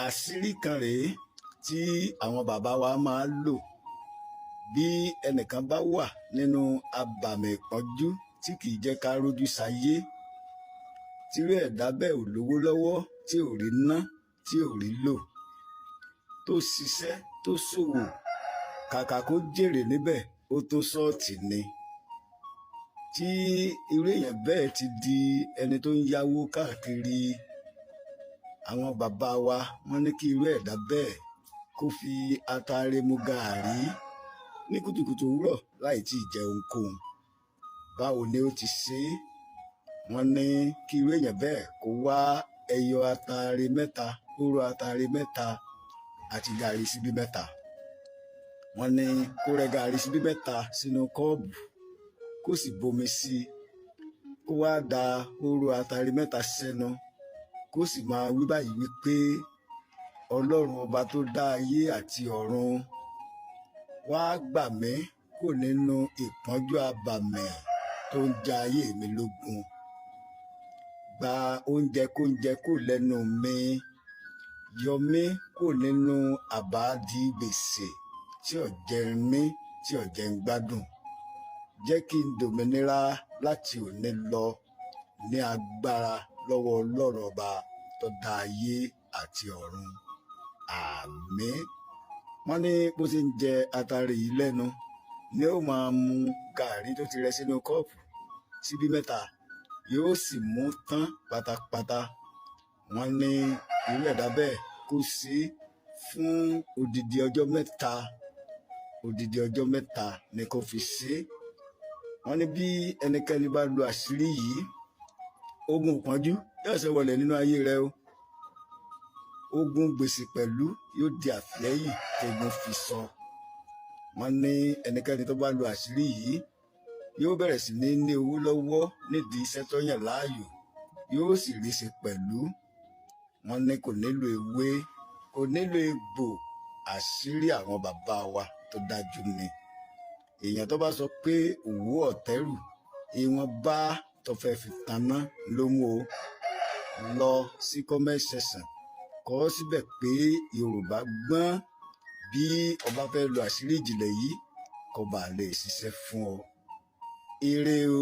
Àṣírí kan rèé tí àwọn bàbá wa máa ń lò bí ẹnìkan bá wà nínú abàmì ìpọ́njú tí kì í jẹ́ ká rójú sáyé, tírú ẹ̀dá bẹ́ẹ̀ ò lówó lọ́wọ́, tí ò rí ná, tí ò rí lò, tó ṣiṣẹ́, tó ṣòwò, kàkà kó jèrè níbẹ̀, ó tó ṣọ́ọ̀tì ni. Tí irú èèyàn bẹ́ẹ̀ ti di ẹni tó ń yáwó káàkiri, àwọn bàbá wa wọ́n ní kí irú ẹ̀dá bẹ́ẹ̀ kó fi ataare mu gàárì ní kùtùkùtù òwúrọ̀ láì tí ì jẹ ohunkóhun. Báwo ni ó ti ṣe é? Wọ́n ní kí irú èèyàn bẹ́ẹ̀ kó wá ẹyọ ataare mẹ́ta, hóró ataare mẹ́ta àti gàárì síbí mẹ́ta. Wọ́n ní kó rẹ gàárì síbí mẹ́ta sínú kọ́ọ̀bù, kó sì bomi sí i, kó wá da hóró ataare mẹ́ta sẹ́nu, kó sì máa wí báyìí wípé, "Ọlọ́run ọba tó dá ayé àti ọ̀run, wá gbà mí kò nínú ìpọ́njú abàmì tó ń ja ayé mi lógun. Gba oúnjẹ kóúnjẹ kò lẹ́nu mi, yọ mí kò nínú àbáàdì gbèsè tí ò jẹ́ ń mí, tí ò jẹ́ ń gbádùn. Jẹ́ kí n dòmìnira láti òní lọ ní agbára lọ́wọ́ Ọlọ́run ọba tó dá ayé àti ọ̀run. Àmín." Wọ́n ní bó ṣe ń jẹ atare yìí lẹ́nu ni ó máa mu gàárì tó ti rẹ sínú kọ́ọ̀pù síbí mẹ́ta, yóò sì mú tán pátápátá. Wọ́n ní irú ẹ̀dá bẹ́ẹ̀ kó sí fún odidi ọjọ́ 3. Odidi ọjọ́ 3 ni kó fi ṣe é. Wọ́n ní bí ẹnikẹ́ni bá lo àṣírí yìí, ogun ìpọ́njú yóò ṣe wọlé nínú ayé rẹ o. Ogun gbèsè pẹ̀lú yóò di àfẹ́yìn tẹ̀gùn fi sọ. Wọ́n ní ẹnikẹ́ni tó bá lo àṣírí yìí yóò bẹ̀rẹ̀ sí ní ní owó lọ́wọ́ nídìí iṣẹ́ tó yàn láàyò, yóò sì rí ṣe pẹ̀lú. Wọ́n ní kò nílò ewé, kò nílò egbò, àṣírí àwọn bàbá wa tó dájú ni. Èèyàn tó bá sọ pé òwú ọ̀tẹ́rù, ìwọ̀nba tó fẹ́ fi taná ló mú o. Lọ sí comment section, kọ ọ́ síbẹ̀ pé Yorùbá gbọ́n. Bí ọba fẹ́ lo àṣírí ìjìnlẹ̀ yìí, kó bàa lè ṣiṣẹ́ fún ọ. Ire o.